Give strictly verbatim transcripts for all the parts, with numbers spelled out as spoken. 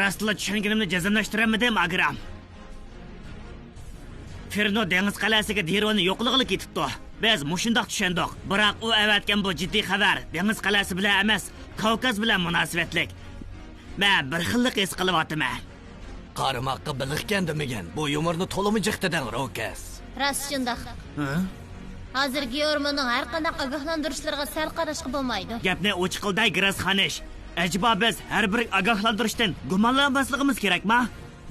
راستلا چۈشەنگىنىمنى جەزملەشتۈرەلمىدىم، ئاگرام. فېرنو دېڭىز قەلئەسىگە دېروننى يوقلىغىلى كېتىپتۇ. بىز مۇشۇنداق چۈشەندۇق. بىراق ئۇ ئەۋەتكەن بۇ جىددىي خەۋەر دېڭىز قەلئەسى بىلەن ئەمەس، كاۋكاز بىلەن مۇناسىۋەتلىك. مەن بىر خىللىق ھېس قىلىۋاتىمەن. قارىماققا بېلىقكەن دېمىگىن. بۇ يۇمۇرنى تولىمۇ جىق دېدىڭ، روكەس. راست شۇنداق. ھە؟ ھازىر گېئورموننىڭ ھەر قانداق ئاگاھلاندۇرۇشلىرىغا سەل قاراشقا بولمايدۇ. گەپنى ئوچۇق قىلداي، گراس خانىش. ئەجەبا بىز ھەر بىر ئاگاھلاندۇرۇشتىن گۇمانلانماسلىقىمىز كېرەكما؟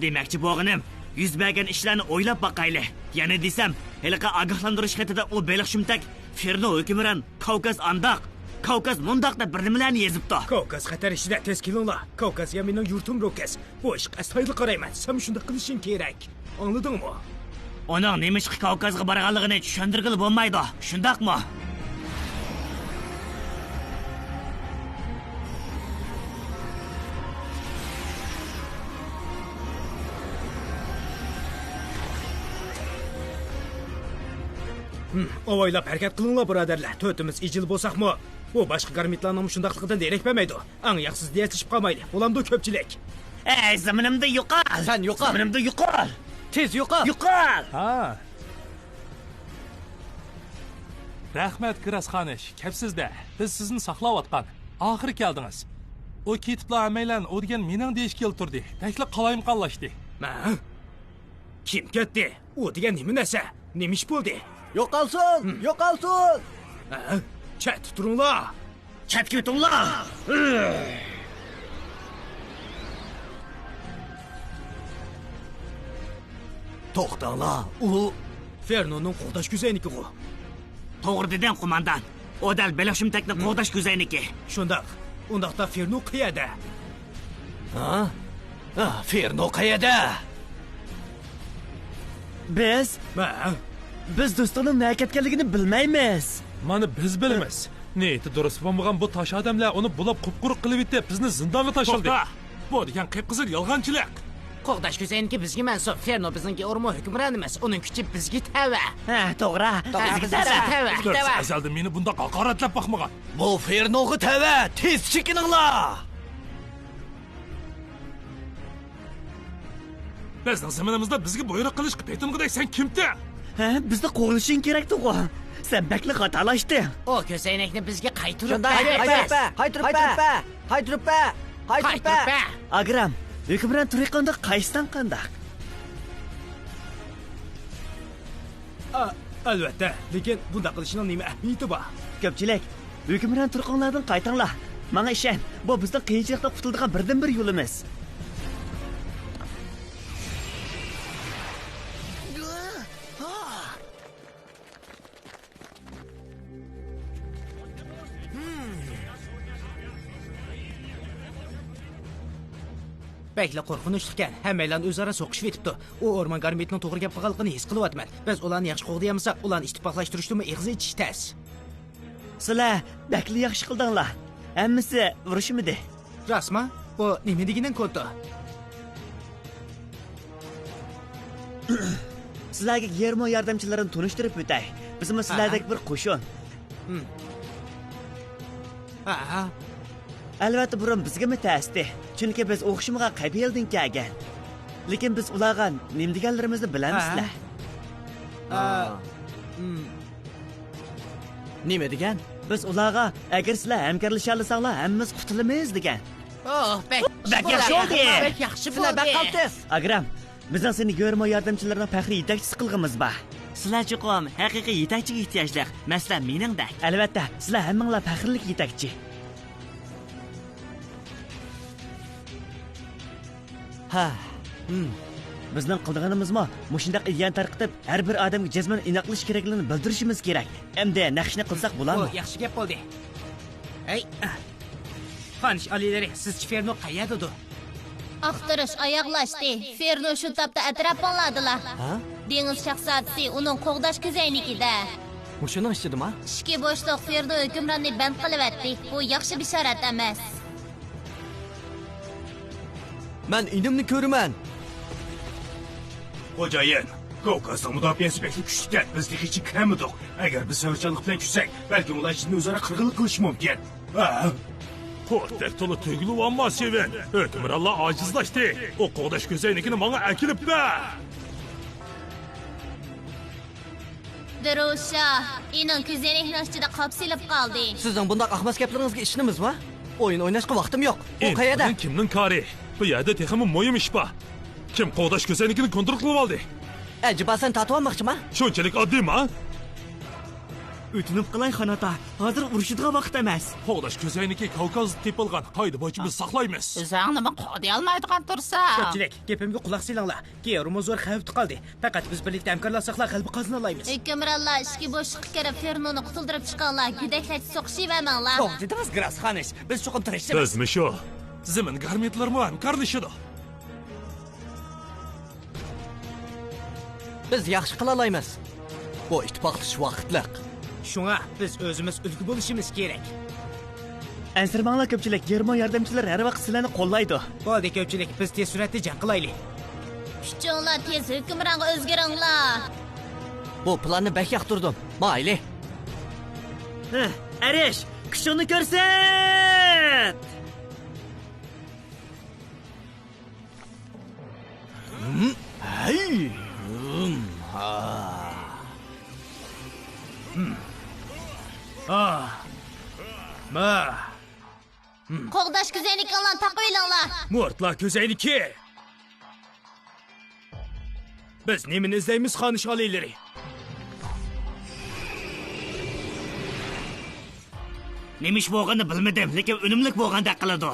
دېمەكچى بولغىنىم، يۈز بەرگەن ئىشلارنى ئويلاپ باقايلى. يەنە دېسەم، ھېلىقى ئاگاھلاندۇرۇش خېتىدا ئۇ بېلىق شۇمتەك، فېرنو ھۆكۈمران، كاۋكاز ئانداق، كاۋكاز مۇنداق دەپ بىر نېمىلەرنى يېزىپتۇ. كاۋكاز خەتەر ئىچىدە، تېز كېلىڭلار. كاۋكازغا مېنىڭ يۇرتۇم روكەس. بۇ ئىشقا ئەستايىدىل قارايمەن. سەنمۇ شۇنداق قىلىشىڭ كېرەك. ئاڭلىدىڭمۇ؟ ئۇنىڭ نېمىشقا كاۋكازغا بارغانلىقىنى چۈشەندۈرگىلى بولمايدۇ، شۇنداقمۇ؟ ھىم، ئاۋايلاپ ھەرىكەت قىلىڭلار، بۇرادەرلەر. تۆتىمىز ئىجىل بولساقمۇ، بۇ باشقا گارمىتلارنىڭمۇ شۇنداقلىقىدىن دېرەك بەرمەيدۇ. ئەڭ ياخشىسى دېيەتلىشىپ قالمايلى. بولامدۇ، كۆپچىلىك؟ ئەي، زېمىنىمدىن يوقال! سەن يوقال! زېمىنىمدىن يوقال! تېز يوقال! يوقال! ھا. رەھمەت، گراس خانىش، كەپسىز-دە. بىز سىزنى ساقلاۋاتقان. ئاخىرى كەلدىڭىز. ئۇ كېتىپلا ھەممەيلەن ئۇ دېگەن مېنىڭ دېيىشكە كەلتۈردى. بەكلا قالايمىقانلاشتى. ھە؟ كىم كەتتى؟ ئۇ دېگەن نېمە نەرسە؟ نېمە ئىش بولدى؟ يوقالسۇن! ھىم. يوقالسۇن! ھە؟ چەتتە تۇرۇڭلار! چەتكە ئۆتۈڭلار! توختاڭلار، ئۇ فېرنونىڭ قوغداش كۆزەينىكىغۇ. توغرا دېدىڭ، قوماندان. ئۇ دەل بېلىق شۇمتەكنى قوغداش كۆزەينىكى. شۇنداق. ئۇنداقتا فېرنو قەيەردە؟ ھا؟ ھا، فېرنو قەيەردە؟ بىز؟ ھە؟ بىز دوستۇڭنىڭ نەگە كەتكەنلىكىنى بىلمەيمىز. مانا بىز بىلىمىز. نىيىتى دۇرۇس بولمىغان بۇ تاش ئادەملەر ئۇنى بۇلاپ قۇپقۇرۇق قىلىۋېتىپ، بىزنى زىندانغا تاشلىدى. توختا! بۇ دېگەن قىپقىزىل يالغانچىلىق. قوغداش كۆزەينىكى بىزگە مەنسۇپ. فېرنو بىزنىڭ گېئورمون ھۆكۈمرانىمىز. ئۇنىڭ كۈچى بىزگە تەۋە. ھە، توغرا. توغرا، بىزگە بىزگە تەۋە. تەۋە. بىزگە تەۋە. ئەزەلدىن مېنى بۇنداق ھاقارەتلەپ باقمىغان. بۇ فېرنوغا تەۋە. تېز چېكىنىڭلار! بىزنىڭ زېمىنىمىزدا بىزگە بۇيرۇق قىلىشقا پېتىنغۇدەك سەن كىمتىڭ؟ ھە، بىزنى قوغلىشىڭ كېرەكتىغۇ. سەن بەكلا خاتالاشتىڭ. ئۇ كۆزەينەكنى بىزگە قايتۇرۇپ شۇنداق، بەر. قايتۇرۇپ بەر، قايتۇرۇپ بەر، قايتۇرۇپ بەر، قايتۇرۇپ بەر. قايتۇرۇپ بەر. ئاگرام، ھۆكۈمران تۇرقاندا قايسىسان قانداق؟ ئا، ئەلۋەتتە، لېكىن بۇنداق قىلىشنىڭ نېمە ئەھمىيىتى بار؟ كۆپچىلىك، ھۆكۈمران تۇرقۇڭلاردىن قايتىڭلار. ماڭا ئىشەن، بۇ بىزنىڭ قىيىنچىلىقتىن قۇتۇلىدىغان بىردىنبىر يولىمىز. بەكلا قورقۇنچلۇقكەن، ھەممەيلەن ئۆزئارا سوقۇشۇۋېتىپتۇ. ئۇ ئورمان گارمىتىنىڭ توغرا گەپ قىلغانلىقىنى ھېس قىلىۋاتىمەن. بىز ئۇلارنى ياخشى قوغدىيالمىساق، ئۇلارنى ئىتتىپاقلاشتۇرۇشتىنمۇ ئېغىز ئېچىش تەس. سىلەر بەكلا ياخشى قىلدىڭلار. ھەممىسى ئۇرۇشمىدى. راستما؟ بۇ نېمە دېگىنىڭ، كوتو؟ سىلەرگە گېرمو ياردەمچىلىرىنى تونۇشتۇرۇپ ئۆتەي. بىزمۇ سىلەردەك بىر قوشۇن. ھىم. ھە. ئەلۋەتتە، بۇرۇن بىزگىمۇ تەستى. چۈنكى بىز ئوخشىمىغان قەبىلىدىن كەلگەن. لېكىن بىز ئۇلارغا نېمە دېگەنلىرىمىزنى بىلەمسىلەر؟ ھە. ھىم. نېمە دېگەن؟ بىز ئۇلارغا، ئەگەر سىلەر ھەمكارلىشالىساڭلار، ھەممىمىز قۇتۇلىمىز دېگەن. ئوھ، بەك، بەك ياخشى بولدى. بەك ياخشى بولدى. سىلەر بەك قالتىس. ئاگرام، بىزنىڭ سېنى گۆرمو ياردەمچىلىرىنىڭ پەخرىي يېتەكچىسى قىلغىنىمىز بار. سىلەر چوقۇم ھەقىقىي يېتەكچىگە ئېھتىياجلىق. مەسىلەن، مېنىڭدەك. ئەلۋەتتە، سىلەر ھەممىڭلار پەخىرلىك يېتەكچى. ھە. ھىم. بىزنىڭ قىلىدىغىنىمىزمۇ مۇشۇنداق ئىدىيەنى تارقىتىپ، ھەر بىر ئادەمگە جەزمەن ئىناقلىشىش كېرەكلىكىنى بىلدۈرۈشىمىز كېرەك. ئەمدى نەق ئىشنى قىلساق بۇ بولامدۇ؟ ياخشى گەپ بولدى. ھەي، خانىش ئالىيلىرى، سىزچە فېرنو قەيەردىدۇ؟ ئاختۇرۇش ئاياغلاشتى. فېرنو شۇ تاپتا ئەتراپىڭلاردىلا. ھە؟ دېڭىز شاھزادىسى ئۇنىڭ قوغداش كۆزەينىكىدە. مۇشۇنىڭ ئىچىدىما؟ ئىچكى بوشلۇق فېرنو ھۆكۈمراننى بەند قىلىۋەتتى. بۇ ياخشى بېشارەت ئەمەس. مەن ئىنىمنى كۆرىمەن. خوجايىن، كاۋكازنىڭ مۇداپىئەسى بەكلا كۈچلۈككەن. بىز تېخىچە كىرەلمىدۇق. ئەگەر بىز سەۋرچانلىق بىلەن كۈتسەك، بەلكىم ئۇلار ئىچىدىن ئۆزئارا قىرغىنلىق قىلىشى مۇمكىن. ھە؟ پورتەك تولا تۈگۈلۈۋالما، سېۋىن. ھۆكۈمرانلار ئاجىزلاشتى. ئۇ قوغداش كۆزەينىكىنى ماڭا ئەكېلىپ بەر. دروشا، ئېنىڭ كۆزەينەكنىڭ ئىچىدە قاپسىلىپ قالدى. سىزنىڭ بۇنداق ئاخماس گەپلىرىڭىزگە ئىشىنىمىزمۇ؟ ئويۇن ئويناشقا ۋاقتىم يوق. ئۇ قەيەردە؟ ئىنتىلدىن كىمنىڭ كارى؟ بۇ يەردە تېخىمۇ مۇھىم ئىش بار. كىم قوغداش كۆزەينىكىنى كونترول قىلىۋالدى؟ ئەجەبا سەن تارتىۋالماقچىما؟ شۇنچىلىك ئاددىيما؟ ئۆتۈنۈپ قالاي، خاناتا. ھازىر ئۇرۇشىدىغان ۋاقىت ئەمەس. قوغداش كۆزەينىكى كاۋكازدا تېپىلغان. قائىدە بويىچە بىز ساقلايمىز. ئۆزۈڭنىمۇ قوغدىيالمايدىغان تۇرساڭ. كۆپچىلىك، گېپىمگە قۇلاق سېلىڭلار. گېرۇمۇ زور خەۋپتە قالدى. پەقەت بىز بىرلىكتە ھەمكارلاشساقلا غەلىبە قازىنالايمىز. ھۆكۈمرانلار ئىچكى بوشلۇققا كىرىپ، فېرنونى قۇتۇلدۇرۇپ چىقىڭلار. گۆدەكلەرچە سوقۇشۇۋەرمەڭلار. توغرا دېدىڭىز، گراس خانىش. بىز چوقۇم تىرىشىمىز. بىزمۇ شۇ. زېمىن گارمىدلىرىمۇ ھەمكارلىشىدۇ. بىز ياخشى قىلالايمىز. بۇ ئىتتىپاقلىشىش ۋاقىتلىق. شۇڭا بىز ئۆزىمىز ئۈلگە بولۇشىمىز كېرەك. ئەنسىرىمەڭلار كۆپچىلىك، گېرمو ياردەمچىلىرى ھەر ۋاقىت سىلەرنى قوللايدۇ. بولدى كۆپچىلىك، بىز تېز سۈرئەتتە جەڭ قىلايلى. ئۈچۈڭلار تېز ھۆكۈمرانغا ئۆزگىرىڭلار. بۇ پىلاننى بەك ياقتۇردۇم. مايلى. ھە، ئەرىش، كۈچۈڭنى كۆرسەت! ھەي! ھا. ھا. ما. قوغداش كۆزەينىكىڭلارنى تاقىۋېلىڭلار. مۇرتلا كۆزەينىكى. بىز نېمىنى ئىزدەيمىز، خانىش ئالىيلىرى؟ نېمە ئىش بولغىنىنى بىلمىدىم، لېكىن ئۈنۈملۈك بولغاندەك قىلىدۇ.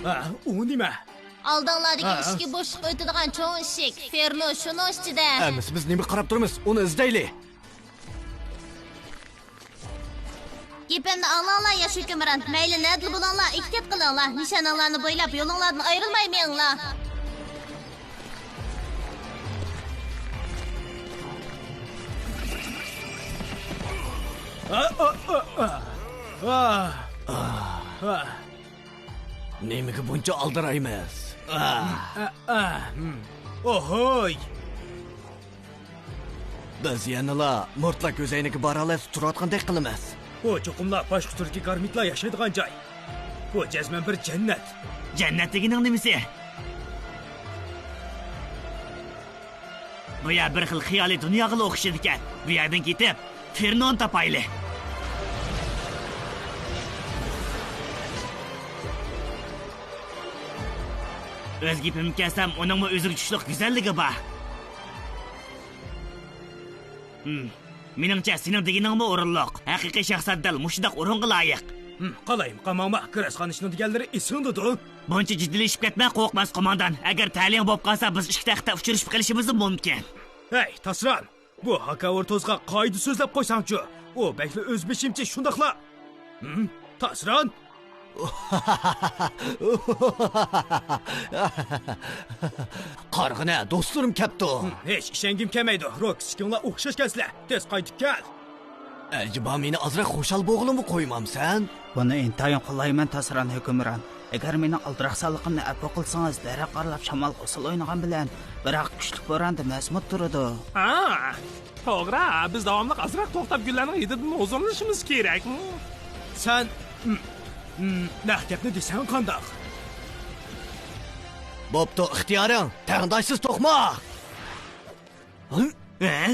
ھە، ئۇ نېمە؟ ئالدىڭلاردىكى ھە. ئىشىكى بوشلۇق ئۆتىدىغان چوڭ ئىشىك. فېرنو شۇنىڭ ئىچىدە. ئەمىسە بىز نېمە قاراپ تۇرىمىز؟ ئۇنى ئىزدەيلى. گېپىمنى ئاڭلاڭلار، ياش ھۆكۈمران. مەيلى نەدىلا بولۇڭلار، ئېھتىيات قىلىڭلار. نىشانىڭلارنى بويلاپ يولۇڭلاردىن ئايرىلماي مېڭىڭلار. نېمىگە بۇنچە ئالدىرايمىز؟ ئوھوي! بىز يەنىلا مۇرتلا كۆزەينىكى بارالەستە تۇرۇۋاتقاندەك قىلىمىز. بۇ چوقۇملا باشقا تۈردىكى گارمىدلار ياشايدىغان جاي. بۇ جەزمەن بىر جەننەت. جەننەت دېگىنىڭ نېمىسى؟ بۇ يەر بىر خىل خىيالىي دۇنياغىلا ئوخشىدىكەن. بۇ يەردىن كېتىپ، فېرنونى تاپايلى. ئۆز گېپىمگە كەلسەم، ئۇنىڭمۇ ئۆزىگە چۈشلۈق گۈزەللىكى بار. ھىم. مېنىڭچە، سېنىڭ دېگىنىڭمۇ ئورۇنلۇق. ھەقىقىي شاھزادە دەل مۇشۇنداق ئورۇنغا لايىق. ھىم، قالايمىقان ماڭما، گراس خانىشنىڭ دېگەنلىرى ئېسىڭدىدۇ؟ بۇنچە جىددىيلىشىپ كەتمە، قورقماس قوماندان. ئەگەر تەلىيىڭ بولۇپ قالسا، بىز ئىككى تەختە ئۇچرىشىپ قېلىشىمىزمۇ مۇمكىن. ھەي، تاسران! بۇ ھاكاۋۇر توزغا قائىدە سۆزلەپ قويساڭچۇ؟ ئۇ بەكلا ئۆزبېشىمچە شۇنداقلا. ھىم؟ تاسران؟ قارىغىنە، دوستلىرىم كەپتۇ. ھىم، ھېچ ئىشەنگۈم كەلمەيدۇ. روكسىكىڭلار ئوخشاشكەنسىلەر. تېز قايتىپ كەل. ئەجەبا مېنى ئازراق خۇشال بولغىلىمۇ قويمامسەن؟ بۇنى ئىنتايىن قوللايمەن، تاسران ھۆكۈمران. ئەگەر مېنىڭ ئالدىراقسانلىقىمنى ئەپۇ قىلسىڭىز، دەرەخ ئارىلاپ شامالغا ئۇسسۇل ئوينىغان بىلەن، بىراق كۈچلۈك بوراندا مەسمۇت تۇرىدۇ. ھا، توغرا، بىز داۋاملىق ئازراق توختاپ گۈللەرنىڭ ھىدىدىن ھۇزۇرلىنىشىمىز كېرەك. سەن، م، م، نەق گەپنى دېسەڭ قانداق؟ بوپتۇ، ئىختىيارىڭ، تەڭداشسىز توقماق! ھە؟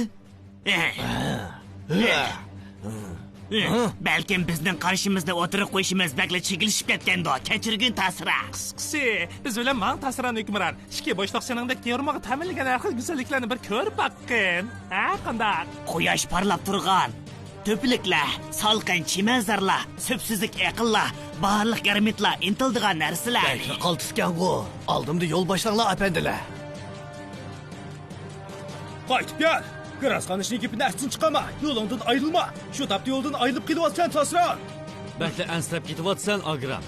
بەلكىم بىزنىڭ قارىشىمىزنى ئوتتۇرىغا قويۇشىمىز بەكلا چىگىلىشىپ كەتكەندۇ. كەچۈرگىن، تاسرا. قىسقىسى، بىز بىلەن ماڭ، تاسران ھۆكۈمران. ئىككى بوشلۇق سېنىڭدەك تېرمىغا تەمىنلىگەن ھەر خىل گۈزەللىكلەرنى بىر كۆرۈپ باققىن. ھە، قانداق؟ قۇياش پارلاپ تۇرغان تۆپىلىكلەر، سالقىن چىمەنزارلار، سۈپسۈزۈك ئېقىنلار، باھارلىق گارمىدلار ئىنتىلىدىغان نەرسىلەر. بەكلا قالتىسكەنغۇ. ئالدىمدا يول باشلاڭلار، ئەپەندىلەر. قايتىپ كەل! گراس خانىشنىڭ گېپىنى ئەستىن چىقارما! يولۇڭدىن ئايرىلما! شۇ تاپتا يولدىن ئايرىلىپ قېلىۋاتىسەن، تاسران! بەكلا ئەنسىرەپ كېتىۋاتىسەن، ئاگرام.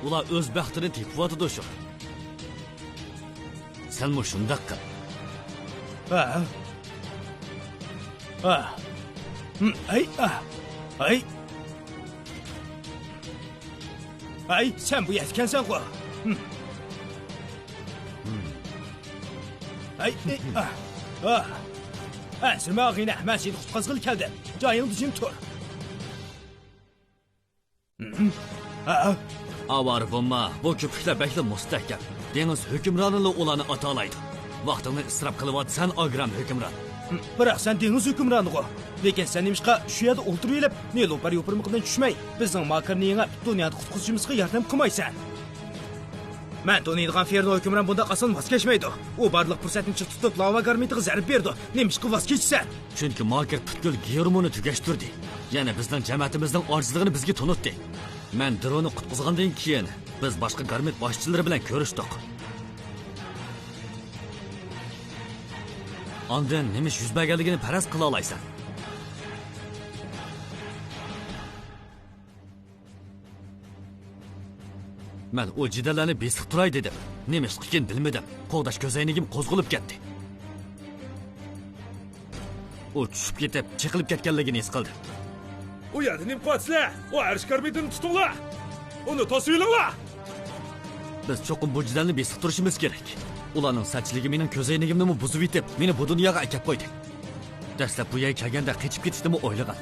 ئۇلار ئۆز بەختىنى تېپىۋاتىدۇ شۇ. سەنمۇ شۇنداق قىل. ھە؟ ھە. ھىم، ھەي، ھە. ھەي. ھەي، سەن بۇ يەردىكەنسەنغۇ. ھىم. ھەي، ھەي، ئا، ئا. ئەنسىرىمە، ئاغىنە، مەن سېنى قۇتقازغىلى كەلدىم. جايىڭدا جىم تۇر. ھە؟ ئاۋارە بولما، بۇ كۆپۈكلەر بەكلا مۇستەھكەم. دېڭىز ھۆكۈمرانىلا ئۇلارنى ئاتالايدۇ. ۋاقتىڭنى ئىسراپ قىلىۋاتىسەن، ئاگرام ھۆكۈمران. بىراق سەن دېڭىز ھۆكۈمرانىغۇ. لېكىن سەن نېمىشقا شۇ يەردە ئولتۇرۇۋېلىپ، نېلۇپەر يوپۇرمىقىدىن چۈشمەي، بىزنىڭ ماكىرنى يېڭىپ، دۇنيانى قۇتقۇزۇشىمىزغا ياردەم قىلمايسەن؟ مەن تونۇيدىغان فېرنو ھۆكۈمران بۇنداق ئاسان ۋاز كەچمەيدۇ. ئۇ بارلىق پۇرسەتنى چىڭ تۇتۇپ، لاۋا گارمىتىغا زەربە بېرىدۇ. نېمىشقا ۋاز كېچىسەن؟ چۈنكى ماكىر پۈتكۈل گېرمونى تۈگەشتۈردى. يەنە بىزنىڭ جەمەتىمىزنىڭ ئاجىزلىقىنى بىزگە تونۇتتى. مەن دروننى قۇتقۇزغاندىن كېيىن، بىز باشقا گارمىت باشچىلىرى بىلەن كۆرۈشتۇق. ئاندىن نېمە ئىش يۈز بەرگەنلىكىنى پەرەز قىلالايسەن. مەن ئۇ جېدەللەرنى بېسىقتۇراي دېدىم. نېمىشقىكىن بىلمىدىم. قوغداش كۆزەينىكىم قوزغىلىپ كەتتى. ئۇ چۈشۈپ كېتىپ، چېقىلىپ كەتكەنلىكىنى ھېس قىلدىم. ئۇ يەردە نېمە قىلىۋاتىسىلەر؟ ئۇ ئەرش گارمىتىنى تۇتۇڭلار! ئۇنى توسۇۋېلىڭلار! بىز چوقۇم بۇ جېدەلنى بېسىقتۇرۇشىمىز كېرەك. ئۇلارنىڭ سەتچىلىكى مېنىڭ كۆزەينىكىمنىمۇ بۇزۇۋېتىپ، مېنى بۇ دۇنياغا ئەكەپ قويدى. دەسلەپ بۇ يەرگە كەلگەندە قېچىپ كېتىشنىمۇ ئويلىغان.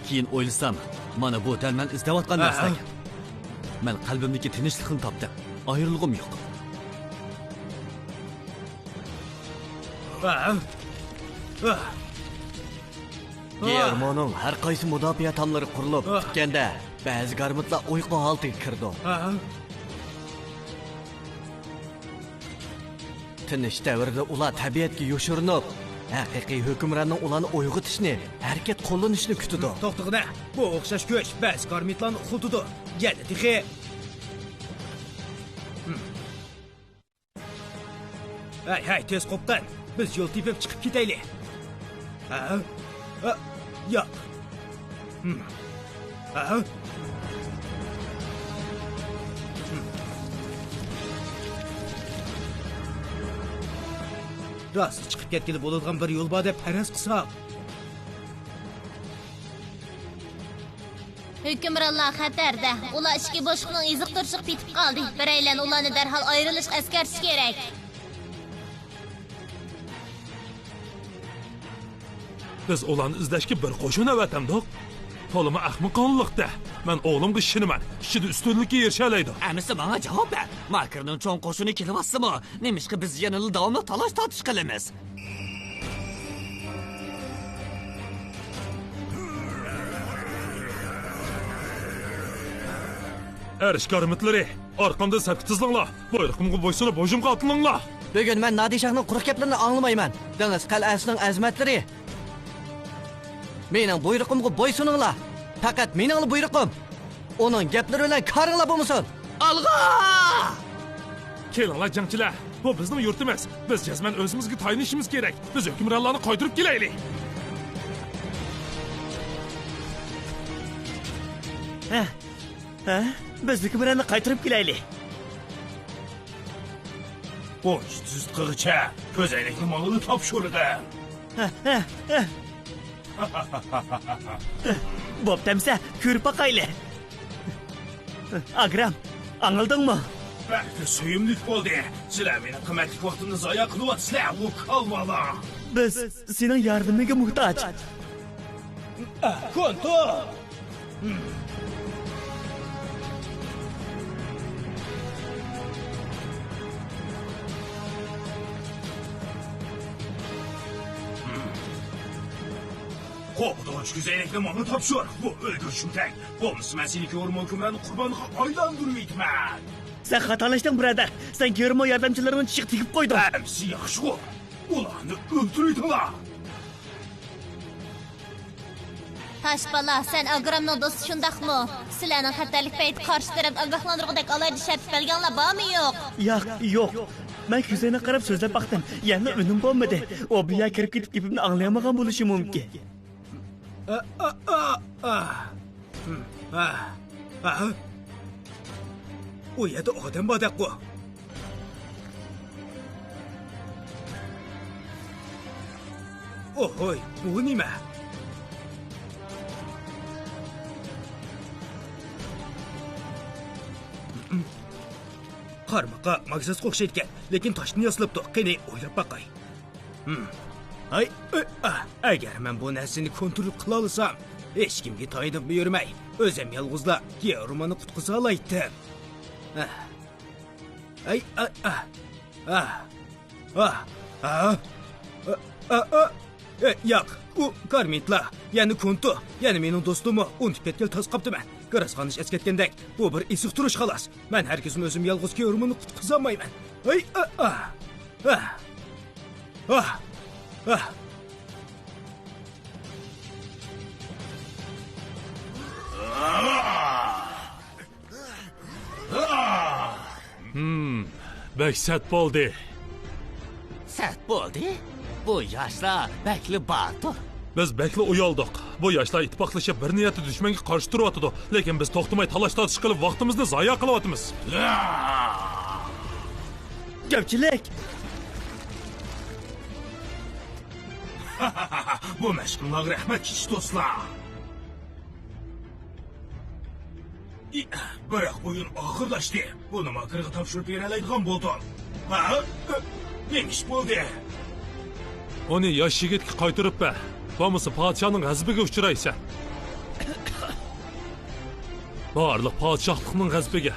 كېيىن ئويلىسام، مانا بۇ دەل مەن ئىزدەۋاتقان نەرسە ئىكەن. مەن قەلبىمدىكى تىنچلىقنى تاپتىم. ئايرىلغۇم يوق. گېرموننىڭ ھەر قايسى مۇداپىئە تاملىرى قۇرۇلۇپ پۈتكەندە، بەزى گارمىتلار ئۇيقۇ ھالىتىگە كىرىدۇ. تىنچ دەۋرىدە ئۇلار تەبىئەتكە يوشۇرۇنۇپ، ھەقىقىي ھۆكۈمراننىڭ ئۇلارنى ئويغىتىشنى، ھەرىكەت قوللىنىشنى كۈتىدۇ. توختىغىنە، بۇ ئوخشاش كۈچ بەزى گارمىتلارنى ئۇخلىتىدۇ. يەنە تېخى. ھەي، ھەي، تېز قوپقىن. بىز يول تېپىپ چىقىپ كېتەيلى. ھە؟ ھە؟ ياق. ھە؟ راست، چىقىپ كەتكىلى بولىدىغان بىر يول بار دەپ پەرەز قىلساق. ھۆكۈمرانلار خەتەردە. ئۇلار ئىچكى بوشلۇقنىڭ ئېزىقتۇرۇشىغا پېتىپ قالدى. بىرەيلەن ئۇلارنى دەرھال ئايرىلىشقا ئەسكەرتىش كېرەك. بىز ئۇلارنى ئىزدەشكە بىر قوشۇن ئەۋەتەمدۇق؟ تولىمۇ ئەخمىقانلىق-دە. مەن ئوغلۇمغا ئىشىنىمەن. ئىچىدە ئۈستۈنلۈككە ئېرىشەلەيدۇ. ئەمىسە ماڭا جاۋاب بەر. ماكىرنىڭ چوڭ قوشۇنى كېلىۋاتسىمۇ، نېمىشقا بىز يەنىلا داۋاملىق تالاش-تارتىش قىلىمىز؟ ئەرش گارمىتلىرى، ئارقامدىن سەپكە تىزىلىڭلار! بۇيرۇقۇمغا بويسۇنۇپ، ھۇجۇمغا ئاتلىنىڭلار! بۈگۈن مەن نادىرشاھنىڭ قۇرۇق گەپلىرىنى ئاڭلىمايمەن. دېڭىز قەلئەسىنىڭ ئەزىمەتلىرى، مېنىڭ بۇيرۇقۇمغا بويسۇنۇڭلار! پەقەت مېنىڭلا بۇيرۇقۇم! ئۇنىڭ گەپلىرى بىلەن كارىڭلار بولمىسۇن! ئالغا! كېلىڭلار، جەڭچىلەر، بۇ بىزنىڭ يۇرتىمىز. بىز جەزمەن ئۆزىمىزگە تايىنىشىمىز كېرەك. بىز ھۆكۈمرانلارنى قايتۇرۇپ كېلەيلى. ھە؟ ھە؟ بىز ھۆكۈمراننى قايتۇرۇپ كېلەيلى. بۇنچە تۈزۈت قىلغىچە كۆزەينەكنى ماڭىلا تاپشۇرغىن. ھە، ھە، ھە. بوپتەمسە، كۆرۈپ باقايلى. ئاگرام، ئاڭلىدىڭمۇ؟ بەكلا سۆيۈملۈك بولدى. سىلەر مېنىڭ قىممەتلىك ۋاقتىمنى زايە قىلىۋاتىسىلەر، ۋۇ كالۋالار. بىز سېنىڭ ياردىمىڭگە موھتاج. كونتور! قورقۇتقۇچ كۆزەينەكنى ماڭا تاپشۇر. بۇ ئۆلگۈر شۇمتەك. بولمىسا مەن سېنى گېرمو ھۆكۈمراننىڭ قۇربانىغا ئايلاندۇرۇۋېتىمەن. سەن خاتالاشتىڭ، بۇرادەر. سەن گېرمو ياردەمچىلىرىنىڭ چىشىغا تېگىپ قويدۇڭ. ئەمىسە ياخشىغۇ. ئۇلارنى ئۆلتۈرۈۋېتىڭلار. تاش بالا، سەن ئاگرامنىڭ دوستى شۇنداقمۇ؟ سىلەرنىڭ خەتەرلىك پەيتتە قارشى تەرەپنى ئاگاھلاندۇرغۇدەك ئالاھىدە شەرت بەلگىڭلار بارمۇ يوق؟ ياق، يوق. مەن كۆزەينەككە قاراپ سۆزلەپ باقتىم. يەنىلا ئۈنۈم بولمىدى. ئۇ بۇ يەرگە كىرىپ كېتىپ گېپىمنى ئاڭلىيالمىغان بولۇشى مۇمكىن. ئا، ئا، ئا، ئا. ھە، ھە. ئۇ يەردە ئادەم باردەكقۇ. ئوھوي، بۇ نېمە؟ قارىماققا ماگزاسقا ئوخشايدىكەن، لېكىن تاشتىن ياسىلىپتۇ. قېنى، ئويلاپ باقاي. ھاي، ئۆ، ئا، ئەگەر مەن بۇ نەرسىنى كونترول قىلالىسام، ھېچكىمگە تايىنىپمۇ يۈرمەي، ئۆزۈم يالغۇزلا گېئورمۇنى قۇتقۇزالايتتىم. ئەي، ئا، ئا، ئا، ئا، ئا، ئا، ئا، ئا. ئە، ياق، ئۇ كارمىتلا، يەنى كونتو، يەنى مېنىڭ دوستۇممۇ ئۇنتۇپ كەتكىلى تاس قاپتىمەن. گىرىسخانىش ئەسكەرتكەندەك، بۇ بىر ئېسىقتۇرۇش خالاس. مەن ھەرگىزمۇ ئۆزۈم يالغۇز گېئورمۇنى قۇتقۇزالمايمەن. ئەي، ئا، ئا، ئا، ئا، ئا. ھىم، بەك سەت بولدى. سەت بولدى؟ بۇ ياشلار بەكلا باتۇر. بىز بەكلا ئۇيالدۇق. بۇ ياشلار ئىتتىپاقلىشىپ بىر نىيەتتە دۈشمەنگە قارشى تۇرۇۋاتىدۇ. لېكىن بىز توختىماي تالاش-تارتىش قىلىپ ۋاقتىمىزنى زايە قىلىۋاتىمىز. كۆپچىلىك! بۇ مەشىقىڭلارغا رەھمەت، كىچىك دوستلار. ئى، بىراق ئويۇن ئاخىرلاشتى. بۇنى ماكىرغا تاپشۇرۇپ بېرەلەيدىغان بولدۇم. ھە؟ نېمە ئىش بولدى؟ ئۇنى ياش يىگىتكە قايتۇرۇپ بەر. بولمىسا پادىشاھنىڭ غەزىپىگە ئۇچرايسەن. بارلىق پادىشاھلىقنىڭ غەزىپىگە.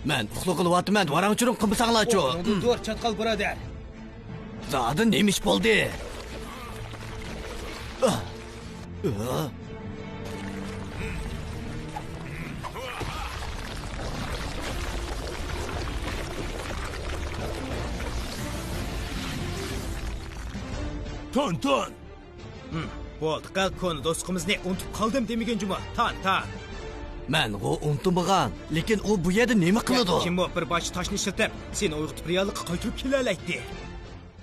مەن ئۇخلا قىلىۋاتىمەن، ۋاراڭ-چۇرۇڭ قىلمىساڭلارچۇ؟ ئورنۇڭدىن تۇر، چاتقال بۇرادەر. زادى نېمە ئىش بولدى؟ تون، تون! ھىم، بولدى، قىل، كونا دوستلۇقىمىزنى ئۇنتۇپ قالدىم دېمىگىن جۇمۇ. تان، تان. مەنغۇ ئۇنتۇمىغان، لېكىن ئۇ بۇ يەردە نېمە قىلىدۇ؟ كىم بۇ بىر باشقا تاشنى ئىشلىتىپ، سېنى ئويغىتىپ رېئاللىققا قايتۇرۇپ كېلەلەيتتى؟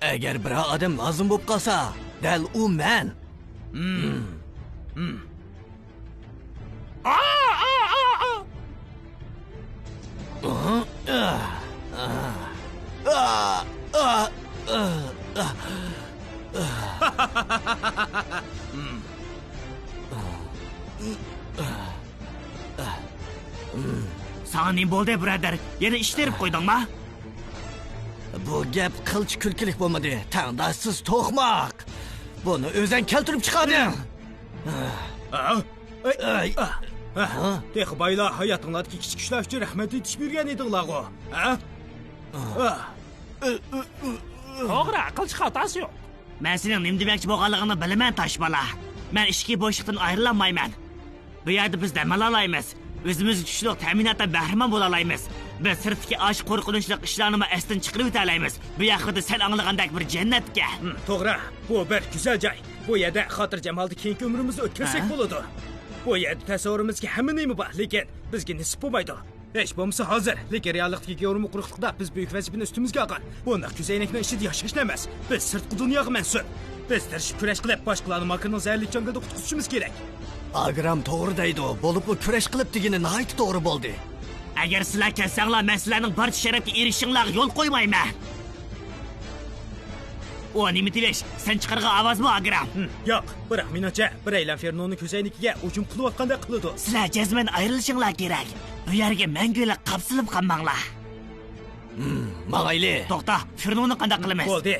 ئەگەر بىرەر ئادەم لازىم بولۇپ قالسا، دەل ئۇ مەن. ھىم. ھىم. ساڭا نېمە بولدى، بۇرادەر؟ يەنە ئىشتىرىپ قويدۇڭما؟ بۇ گەپ قىلچە كۈلكىلىك بولمىدى. تەڭداشسىز توقماق. بۇنى ئۆزەڭ كەلتۈرۈپ چىقاردىڭ. ئا؟ ئەي، ئەي. ئا، ئا. ھا؟ تېخى بايلا ھاياتىڭلاردىكى كىچىك ئىشلار ئۈچۈن رەھمەت ئېيتىشىپ يۈرگەن ئىدىڭلارغۇ. ھا؟ ئا. توغرا، قىلچە خاتاسى يوق. مەن سېنىڭ نېمە دېمەكچى بولغانلىقىڭنى بىلىمەن، تاش بالا. مەن ئىچكى بوشلۇقتىن ئايرىلالمايمەن. بۇ يەردە بىز دەم ئالالايمىز. ئۆزىمىزگە چۈشلۈق تەمىناتتىن بەھرىمەن بولالايمىز. بىز سىرتتىكى ئاشۇ قورقۇنچلۇق ئىشلارنىمۇ ئەستىن چىقىرىۋېتەلەيمىز. بۇ يەر خۇددى سەن ئاڭلىغاندەك بىر جەننەتكەن. ھىم، توغرا. بۇ بىر گۈزەل جاي. بۇ يەردە خاتىرجەم ھالدا كېيىنكى ئۆمرىمىزنى ئۆتكۈزسەك ھە؟ بولىدۇ. بۇ يەردە تەسەۋۋۇرىمىزدىكى ھەممە نېمە بار، لېكىن بىزگە نېسىپ بولمايدۇ. ھېچ بولمىسا ھازىر، لېكىن رېئاللىقتىكى گېئورمۇ قۇرۇقلۇقتا بىز بۈيۈك ۋەزىپىنى ئۈستىمىزگە ئالغان. بۇنداق كۆزەينەكنىڭ ئىچىدە ياشاشلا ئەمەس، بىز سىرتقى دۇنياغا مەنسۇپ. بىز تىرىشىپ كۈرەش قىلىپ، باشقىلارنى ماكىرنىڭ زەھەرلىك جاڭگىلىدىن قۇتقۇزۇشىمىز كېرەك. ئاگرام توغرا دەيدۇ، بولۇپمۇ كۈرەش قىلىپ دېگىنى ناھايىتى توغرا بولدى. ئەگەر سىلەر كەتسەڭلار، مەن سىلەرنىڭ بارچە شەرەپكە ئېرىشىشىڭلارغا يول قويمايمەن. ئۇ نېمە تىۋىش؟ سەن چىقارغان ئاۋازمۇ، ئاگرام؟ ھىم، ياق، بىراق مېنىڭچە، بىرەيلەن فېرنونىڭ كۆزەينىكىگە ھۇجۇم قىلىۋاتقاندەك قىلىدۇ. سىلەر جەزمەن ئايرىلىشىڭلار كېرەك. بۇ يەرگە مەڭگۈلۈك قاپسىلىپ قالماڭلار. ھىم، ماڭايلى. توختا، فېرنونى قانداق قىلىمىز؟ بولدى.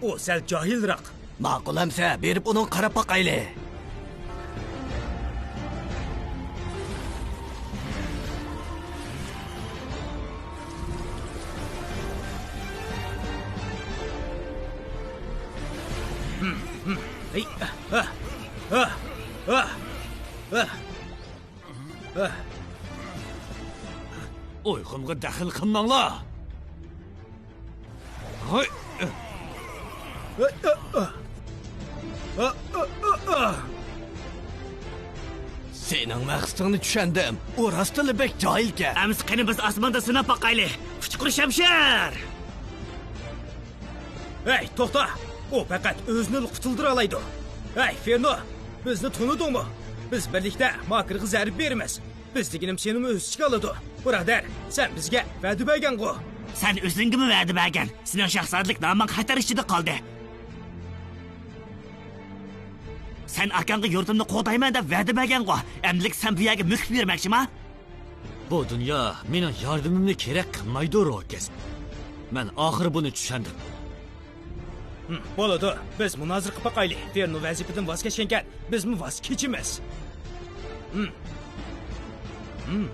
ئۇ سەل جاھىلراق. ماقۇل ئەمسە، بېرىپ ئۇنىڭغا قاراپ باقايلى. ھەي، ئا، ئا، ئا، ئا، ئا. ئۇيقۇمغا دەخلى قىلماڭلار. ھاي. سېنىڭ مەقسىتىڭنى چۈشەندىم. ئۇ راستتىنلا بەك جاھىلكەن. ئەمىسە قېنى بىز ئاسماندا سىناپ باقايلى. ئۇچقۇر شەمشەر! ھەي، توختا! ئۇ پەقەت ئۆزىنىلا قۇتۇلدۇرالايدۇ. ھەي، فېرنو! بىزنى تونۇدۇڭمۇ؟ بىز بىرلىكتە ماكىرغا زەربە بېرىمىز. بىز دېگىنىم سېنىمۇ ئۆز ئىچىگە ئالىدۇ. بۇرادەر، سەن بىزگە ۋەدە بەرگەنغۇ؟ سەن ئۆزۈڭگىمۇ ۋەدە بەرگەن. سېنىڭ شاھزادىلىك نامىڭ خەتەر ئىچىدە قالدى. سەن ئاكاڭغا يۇرتۇمنى قوغدايمەن دەپ ۋەدە بەرگەنغۇ؟ ئەمدىلىك سەن بۇ يەرگە مۆكۈپ يۈرمەكچىما؟ بۇ دۇنيا مېنىڭ ياردىمىمنى كېرەك قىلمايدۇ، روكەس. مەن ئاخىرى بۇنى چۈشەندىم. ھىم، بولىدۇ. بىز مۇنازىرە قىلىپ باقايلى. فېرنو ۋەزىپىدىن ۋاز كەچكەنكەن، بىزمۇ ۋاز كېچىمىز. ھىم. ھىم.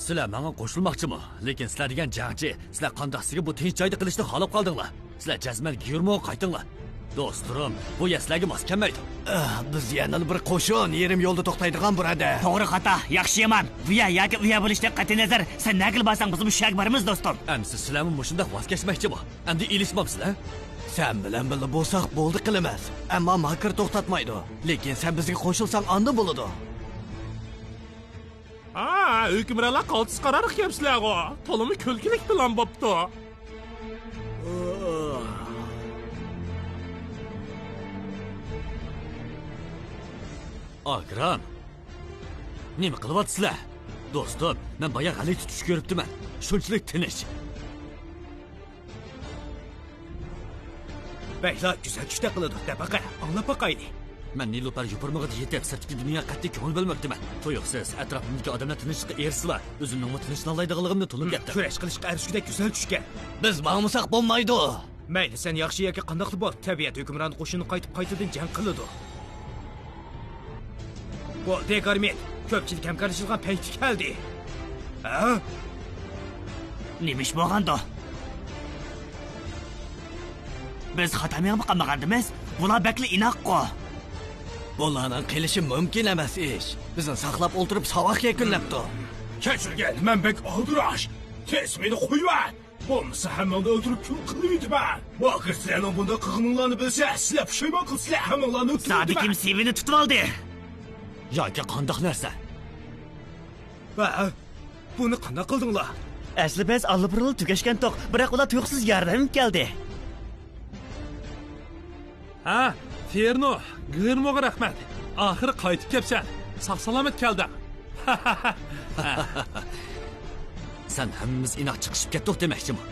سىلەر ماڭا قوشۇلماقچىمۇ؟ لېكىن سىلەر دېگەن جەڭچى، سىلەر قانداق سىزگە بۇ تىنچ جايدا قىلىشنى خالاپ قالدىڭلار؟ سىلەر جەزمەن گيۇرموغا قايتىڭلار. دوستلىرىم، بۇ يەر سىلەرگە ماس كەلمەيدۇ. ئاھ، بىز يەنىلا بىر قوشۇن، يېرىم يولدا توختايدىغان بۇرادەر. توغرا خاتا، ياخشى يامان، بۇ يەر ياكى ئۇ يەر بولۇشتىن قەتئىينەزەر، سەن نەگىلا بارساڭ بىزمۇ شۇ يەرگە بارىمىز، دوستۇم. ئەمىسە سىلەرمۇ مۇشۇنداق ۋاز كەچمەكچىمۇ؟ ئەمدى ئېلىشمامسىلەر؟ سەن بىلەن بىللە بولساق بولدى قىلىمىز. ئەمما ماكىر توختاتمايدۇ. لېكىن سەن بىزگە قوشۇلساڭ ئاندىن بولىدۇ. ھا، ھۆكۈمرانلار قالتىس قارارغا كەپسىلەرغۇ. تولىمۇ كۈلكىلىك پىلان بوپتۇ. ئاكرام، نېمە قىلىۋاتىسىلەر؟ دوستۇم، مەن بايا غەلىتە چۈش كۆرۈپتىمەن. شۇنچىلىك تىنچ. بەكلا گۈزەل چۈشتەك قىلىدۇ، دەپ باقە، ئاڭلاپ باقايلى. مەن نېلۇپەر يوپۇرمىغىدا يېتىپ، سىرتتىكى دۇنياغا قەتئىي كۆڭۈل بۆلمەپتىمەن. تۇيۇقسىز ئەتراپىمدىكى ئادەملەر تىنچلىققا ئېرىشسىلا، ئۆزۈمنىڭمۇ تىنچلىنالايدىغانلىقىمنى تونۇپ كەتتىم. كۈرەش قىلىشقا ئەرىشكۈدەك گۈزەل چۈشكەن. بىز ماڭمىساق بولمايدۇ. مەيلى، سەن ياخشى ياكى قانداقلا بول، تەبىئەت ھۆكۈمرانى قوشۇنى قايتىپ قايتىدىن جەڭ قىلىدۇ. بولدى، گارمىت. كۆپچىلىك ھەمكارلىشىدىغان پەيتى كەلدى. ھە؟ نېمە ئىش بولغاندۇ؟ بىز خاتا مېڭىپ قالمىغاندىمىز؟ بۇلار بەكلا ئىناققۇ. بۇلارنىڭ قېلىشى مۇمكىن ئەمەس ئىش. بىزنى ساقلاپ ئولتۇرۇپ ساۋاق يەكۈنلەپتۇ. كەچۈرگىن، مەن بەك ئالدىراش. تېز مېنى قويۇۋەت. بولمىسا ھەممىڭنى ئۆلتۈرۈپ كۈل قىلىۋېتىمەن. ۋاقىت سىلەرنىڭ بۇنداق قىلغىنىڭلارنى بىلسە، سىلەر پۇشايمان قىلىسىلەر، ھەممىڭلارنى ئۆلتۈرۈپ زادى كىم سىۋىنى تۇتۇۋالدى؟ ياكى قانداق نەرسە؟ ۋە بۇنى قانداق قىلدىڭلار؟ ئەسلى بىز ئاللىبۇرۇنلا تۈگەشكەنتۇق، بىراق ئۇلار تۇيۇقسىز ياردەمگە كەلدى. ھە، فېرنو، گىرموغا رەھمەت. ئاخىرى قايتىپ كەپسەن. ساق-سالامەت كەلدىڭ. سەن ھەممىمىز ئىناق چىقىشىپ كەتتۇق دېمەكچىمۇ؟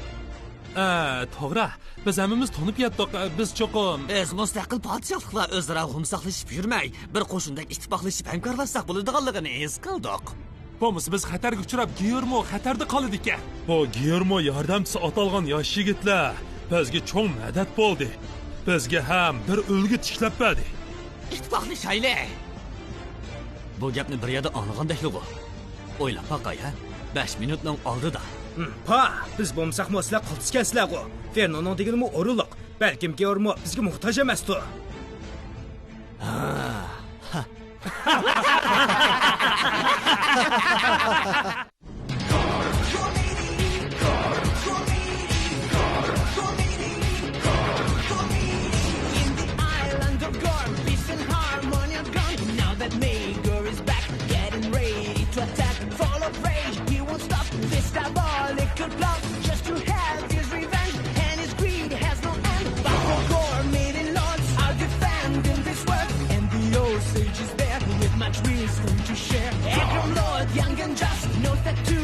ئە، توغرا. بىز ھەممىمىز تونۇپ يەتتۇق. بىز چوقۇم بىز مۇستەقىل پادىشاھلىقلار ئۆزئارا غۇم ساقلىشىپ يۈرمەي، بىر قوشۇندەك ئىتتىپاقلىشىپ ھەمكارلاشساق بولىدىغانلىقىنى ھېس قىلدۇق. بولمىسا بىز خەتەرگە ئۇچراپ، گىيورمو خەتەردە قالىدىكەن. بۇ گىيورمو ياردەمچىسى ئاتالغان ياش يىگىتلەر بىزگە چوڭ مەدەت بولدى. بىزگە ھەم بىر ئۈلگە تىكلەپ بەردى. ئىتتىپاقلىشايلى. بۇ گەپنى بىر يەردە ئاڭلىغاندەكلىغۇ. ئويلاپ باقاي، ھە؟ بەش مىنۇتنىڭ ئالدىدا. ھىم، پا، بىز بولمىساقمۇ سىلەر قالتىسكەنسىلەرغۇ. فېرنونىڭ دېگىنىمۇ ئورۇنلۇق. بەلكىم گىيورمو بىزگە موھتاج ئەمەستۇ. ھا، ھا. In the island of God, peace and harmony are gone. Now that Maegor is back, getting ready to attack. Full of rage, he won't stop this diabolical plot. Just to have his revenge, and his greed has no end. But the Ghormadian lords are defending this world, and the old sage is there with much wisdom to share. Aggrum Lord, young and just, knows that to